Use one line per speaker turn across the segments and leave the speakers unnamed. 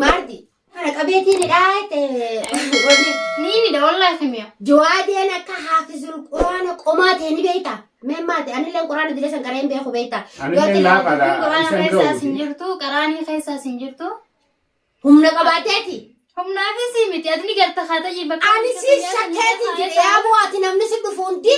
Maarti. Kana qabeetiin hidhaa wanni
Ni ni da wallahi kimiya.
Jawaadeen akka haafizul quraana qomaa ta'e ni beektaa? Mee maati anillee quraana dilee san qareen beeku beektaa?
Anillee laafaadha.
Quraana
Isan
keessaas hin
ga'uuti.
jirtu, qaraanii keessaas hin jirtu.
Humna qabaateeti.
Humnaafis miti ati ni garta haata bakka.
Ani si shakkeetiin jedhe yaaboo ati namni si dhufu hundi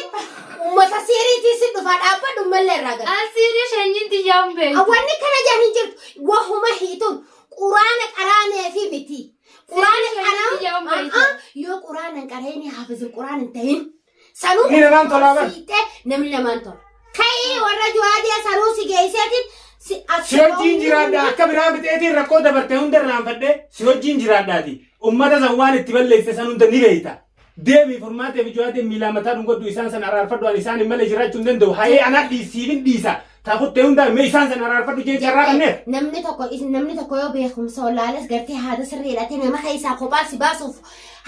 uummata siiriitii si dhufa dhaabbadhu mallee irraa gala.
Asiirii shanyiin tiyyaa hin beektu.
Wanni kana jaan hin jirtu wahuma hiituun quraana qaraanee fi miti. Quraana qaraan yoo quraana hin qareenii haafizul quraan hin ta'in. Sanuu
Inni namaan tolaa bar.
siixee namni namaan tola. Ka'ii warra juwaadee sanuu si geesseetiin si
Si wajjin jiraadha akka biraa fixeetiin rakkoo dabarte hunda irraanfadhee si wajjin jiraadhaati. Ummata san waan itti balleessite san hunda ni beeyta. Deemii furmaatee fi juwaadee miilaa mataa dhungadhu isaan san araarfadhu ani isaan hin malee jiraachuu hin danda'u. Hayee anaa dhiisiifin dhiisa. Taa kuttee hundaa mee isaan san araarfadhu jee carraa kanneef.
Namni tokko namni tokko yoo beekumsa wallaales gartee haada sirrii hidhatee nama keessaa kophaa si baasuuf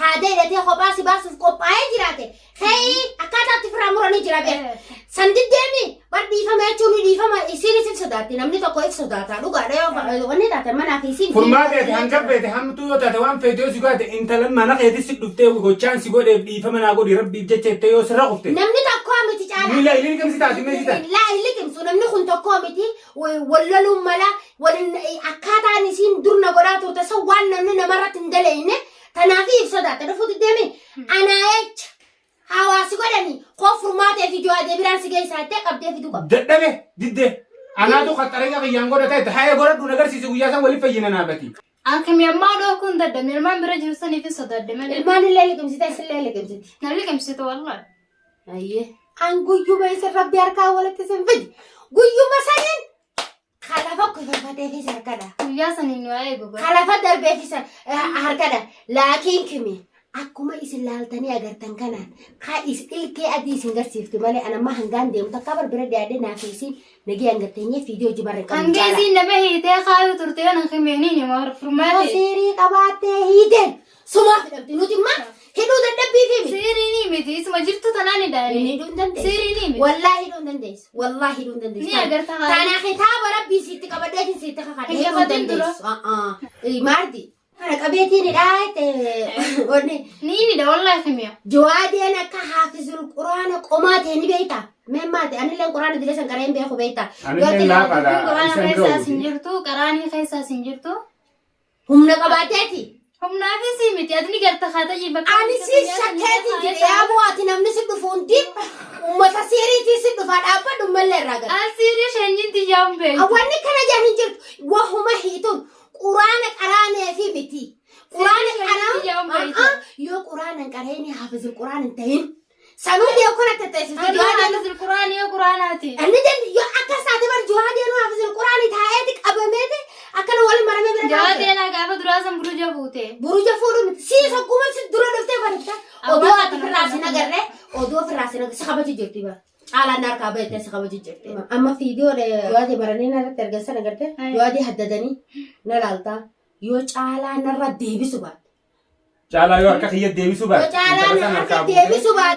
haada hidhatee kophaa si baasuuf qophaa'ee jiraate ka'ii akkaataa itti firaa muranii jira beek. San diddeemi bar dhiifama jechuun ni dhiifama isiinis if sodaatti namni tokko if sodaata dhugaadha yoo wanni taate manaa fi isiin.
Furmaatee fi hanga feete hamtuu yoo taate waan feete yoo si goate intala mana keetti si dhuftee gochaan si godheef dhiifama naa godhi rabbiif jecha jettee yoo sirra kufte.
Namni tokko miti caalaa.
Miila ilili kamsi taate mee si taate.
Laa hin liqimsu namni kun tokko miti wal loluun mala waliin akkaataan isiin dur na godhaa turte san waan namni namarratti hin daleyne tanaaf if sodaatte dhufuu diddeemi anaa jecha hawaasi godhani koo furmaatee fi jawaadee biraan si geessaa jettee qabdee fiduu qabda.
Dadhabe didde anaatu qaxxareenya kiyyaan godhata itti hayee godhadhu na agarsiisi guyyaa san waliif fayyina naafati.
Akkami ammaa dhorkuun dadhabne ilmaan bira jiru saniif hin sodaadde malee.
Ilmaan illee liqimsite isillee liqimsiti.
Na liqimsite wallahi.
Ayyee. An guyyuma isin rabbi harkaa walitti isin fidi. Guyyuma saniin kalafa kufafateefis harkadha.
Guyyaa saniin nu eegu godhe.
Kalafa darbeefis harkadha. Laakiin kimi akkuma isin laaltanii agartan kanaan kaa is ilkee adii isin garsiifti malee an amma hangaan deemu takkaa barbira dhiyaadhee naaf isiin nagee hangatteenyee fiidiyoo hojii barra qabnu
Hanga
caalaa.
isiin nama hiitee kaayuu turte yoo nan himeenii ni
Yoo
furmaate.
seerii qabaattee hiiteen sumaa fidhamti nuti immoo hidhuu dadhabbii fi miti.
Siiriin miti isuma jirtu tanaan
Inni
hidhaani.
hidhuu hin dandeessu.
Siiriin miti.
Wallaahi hidhuu hin dandeessu. Wallaahi hidhuu hin dandeessu.
Ni agarta haala.
Tana kitaaba rabbii siitti qabadheetiin siitti kakadhe
Hin
hidhuu hin
kakatin dura.
dandeessu. A'aa. Maarti. Kana qabeetiin hidhaa jette wanni
Ni ni da wallahi kimiya.
Jawaadeen akka haafizul quraana qomaa ta'e ni beektaa? Mee maati anillee quraana dilee san qareen beeku beektaa?
Anillee laafaadha.
Quraana
Isan
keessaas hin
ga'uuti.
jirtu, qaraanii keessaas hin jirtu.
Humna qabaateeti.
Humnaafis miti ati ni garta haata bakka.
Ani si shakkeetiin jedhe yaaboo ati namni si dhufu hundi uummata siiriitii si dhufa dhaabbadhu mallee irraa gala.
Asiirii shanyiin tiyyaa hin beektu.
Wanni kana jaan hin jirtu wahuma hiituun quraana qaraanee fi miti. Quraana qaraan yoo quraana hin qareenii haafizul quraan hin ta'in. Sanuu yoo kun akka teessifte
Ani
jawaadeen
haafizul quraanii yoo quraanaati.
Inni den yoo akka isaati bar jawaadeen haafizul quraanii taa'eeti qabameeti akkana wal maramee bira taa'ee.
Jawaadeen gaafa duraa san buruja buute.
Buruja fuudhu miti. Sii sogguma si dura dhuftee barifta. Odoo ati firraa sin agarree odoo firraa sin agarree si kabaju jirti bara. Caalaan na harkaa bahettee si kabaju jirti. Amma fiidiyoo jawaadee baranii narratti argan sana garte jawaadee haddadanii na laaltaa yoo caalaa narra deebisu baate.
Caalaa yoo harka kiyya deebisuu
Yoo
baate.
caalaa
intala
na
san
harka
harkaa buutee.
deebisu baate.